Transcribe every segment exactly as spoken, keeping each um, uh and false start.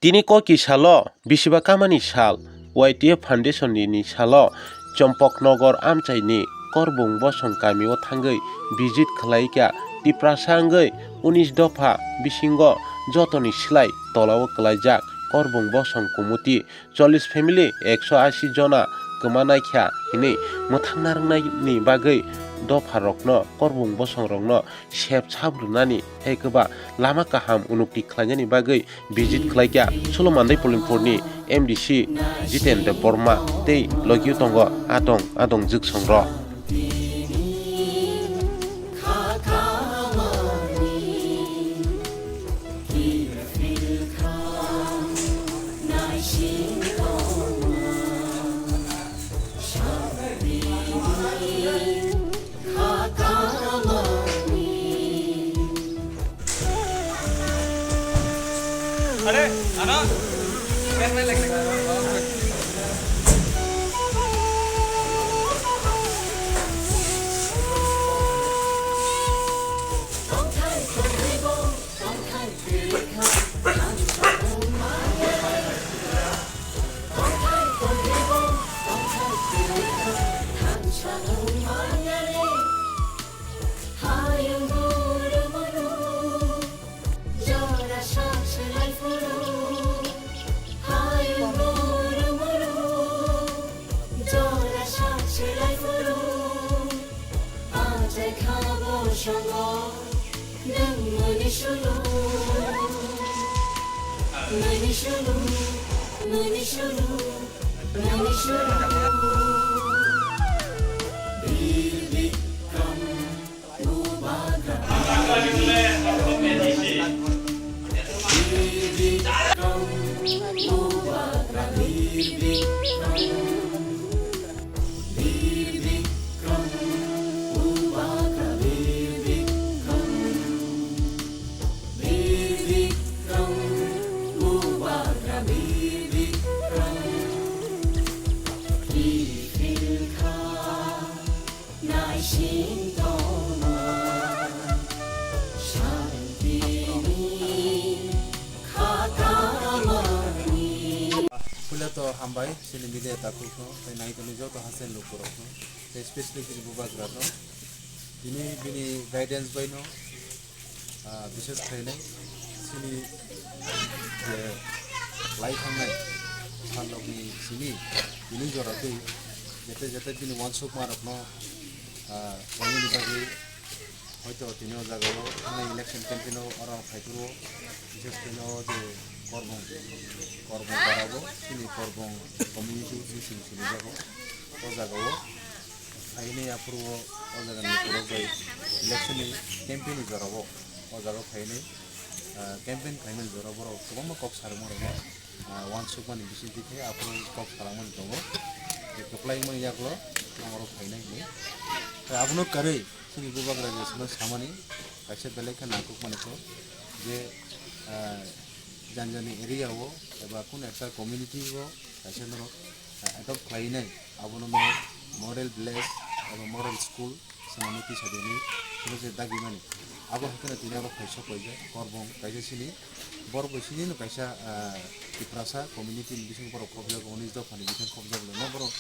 Tini koki salo bisiba kamani sal, Y T F Foundation ni salo Chompoknogor amchaini Korbung Bosong kamio thangwi visit khlaikha. Tiprasa wngwi unis dopha bisingo jotoni slai tolao kwlaijak Korbung Bosong Committee, chollish family, ekso ashi jona kwmanaikha hinwi mwthangna rwngnaini bagwi dopharokno, Korbung Bosongrokno sep sap rwnani, hai kwba lama kaham unukti khlainani bagwi visit khlaikha Solomandai Polingphurni M D C Jiten Debbarma tei logio tongo adong adong jwksongrok. Puila to hambai chini media takhukno tei naitoni joto haste lukurokno tei specially chini bubagrano tini bini guidance baino, ah, bises khainai chini je lai thangnai salrokni simi tini jora twi jete jete bini uansukmarokno, ah, khlainani bagwi hoito tini o jagao thangnai election campaign o oro phaiphuru bises khainai o je Korbong, Korbong parao chini Korbong community bini simi simi jago o jagao. Phainai aphuru o, o jaga ni borok bai election ni campaign ni jora o, o jaga phainai, ah, campaign khaimani jora borok kwbangma kok sarwma rok no, ah, uansukmani bisingtwi khe aphuru kok salangmani tongo. Je kwplai wngmani yagulo borok phainai hinwi. Tei abono kwrwi chini bubagra je samani kaisa belai khe nangkukmani khe je, ah, jani jani area o eba kunu ekta community o kaisa norok, ah, adopt khlainai, abono no model village eba model school swnamwi tisa di hinwi, hwnwi se dagimani. Abo hai kheno tini oro phai sok paijak, Korbong kaisa chini, borok bai chini no kaisa, ah, Tiprasa community ni bisingo borok khobjak, unis dopha ni bisingo khobjak le no borok.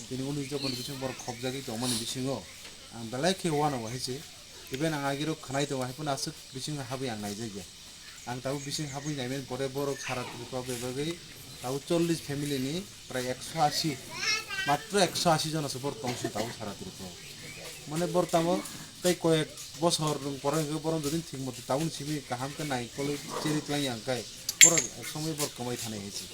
Tini unis dopha ni bisingo borok khobjagwi tongmani bisingo ang belai khe uanw hai se, even ang agirok khwnai tongo, hai phano aswk bisingo habwi ang naijakya. Ang tabuk bising habwi naimani pore borok sara Tripura bai bagwi tabuk chollish family ni prai ekso ashi, matro ekso ashi jona se borok tongsi tabuk sara Tripura. Mane borok tamo tei koyek bosor rwng pore hwnkhe borok jodi thik moto tabuk simi kaham khe naikolwi cherwi twlangya hwnkhe borok ek somoi borok kwmai thanai hai se.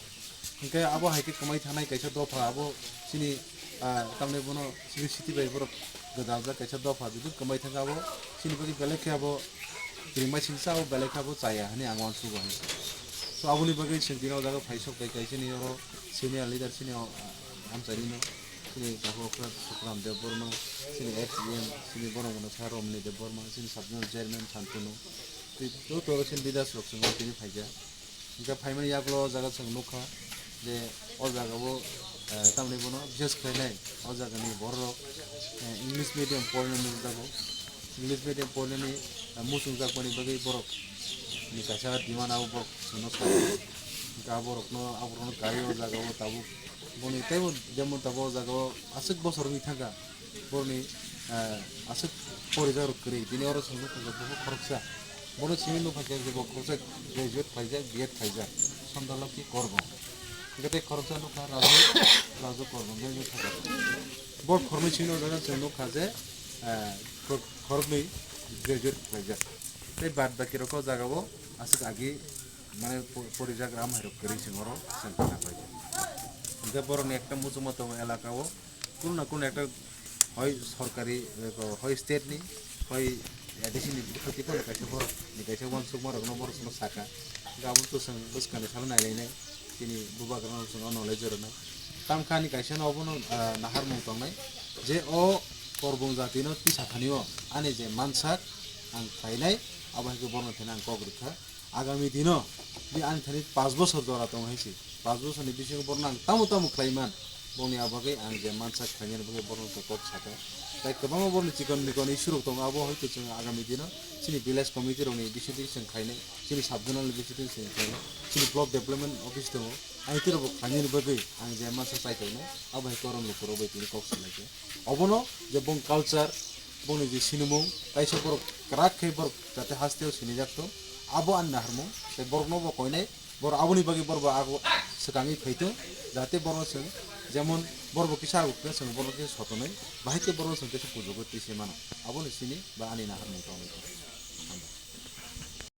Hwnkhe abo hai khe kwmai thanai kaisa dopha abo chini, ah, tamni bono chini city bai borok gwdaljak kaisa dopha jodi kwmai thangkhe abo chini bagwi belai khe abo kwrwngmai singsa abo belai khe abo chaya hinwi ang uansugo hai. So aboni bagwi chwng tini o jaga phai sok bai kaisa ni oro senior leader chini o, ah, amchaini no chini Takhuk Okra Sukram Debbarma, chini ex E M, chini borok mano sa Romni Debbarma, chini sub zonal chairman Santunu, tei joto chini leaders rok chwng o tini phaikha. Hingke phaimani yagulo o jaga chwng nukha je o jaga o, eh, tamni bono bises khlainai o jaga ni borok rok, eh, English medium porina nukjago. English medium porinani, eh, muchungjak mani bagwi borok ni kaisa demand abo borok chwngno sa. Hingke Aborokno, aborokno kai o jaga o tabuk. Boni teibo jemon tabuk o jaga o aswk bosor wngwi thangkha. Boroni, eh, aswk porijak rok kwrwi. Bini oro chwng nukha je bo khoroksa. Bono simi nukha je bo khoroksa graduate khlaijak, B Ed khlaijak. Sondalokhi Korbong. Hwnkhe tei khoroksa nukha Raju, Raju Korbong, graduate khlaijak. Bo khoroknwi simi nukha je, eh, khor-, khoroknwi graduate khlaijak. Tei bad baki rok o jaga o aswk agi mane po-, porijak ram hai rok kwrwi chwng oro chwng khna paikha. Hwnkhe borokni ekta muchungma tongo elaka o, kunu na kunu ekta hoi sorkari, hoi state ni, hoi A D C ni bwkhak tei phano kaisa borok ni kaisa uansukma rok no borok no saka. Hwnkhe abo to chwng bwskang ni salo nailainai, chini bubagra no chwng o knowledge rwnai. Tamkha ni kaisa no obono, ah, naharmung tongnai je o Korbong jati no tisa thani o ani je mansak ang khlainai, abo hai khe borok no thani ang kok rwkha. Agami dino, di ani thani paanch bosor jora tongo hai se. Paanch bosor ni bisingo borno ang tamo tamo khlai man, boni a bagwi ang je mansa khlainani bagwi borno kok saka. Tai kwbangma borni chikon mikon issue rok tongo, abo hoito chwng agami dino chini village committee rokni bisingtwi chwng khlainai, chini sub zonal ni bisingtwi chwng khlainai, chini block development office tongo, aitwi rokbo khlainani bagwi ang je mansa chai tongnai, abo hai korom lukurok bai tini kok salaikha. Obono je bong culture, bongni je sinimung, kaisa borok kwrak khe borok jate hasteo sinijak tong, abo ani naharmung, tei borokno bo koinai, borok aboni bagwi borok bo ago swkangwi phai tong, jate borokno chwng jemon borok bo kisa ago khe chwng borokno kisa sotonwi, bahai khe borokno chwng kisa pujogwi twi se mano, aboni sini ba ani naharmung tongwi tong.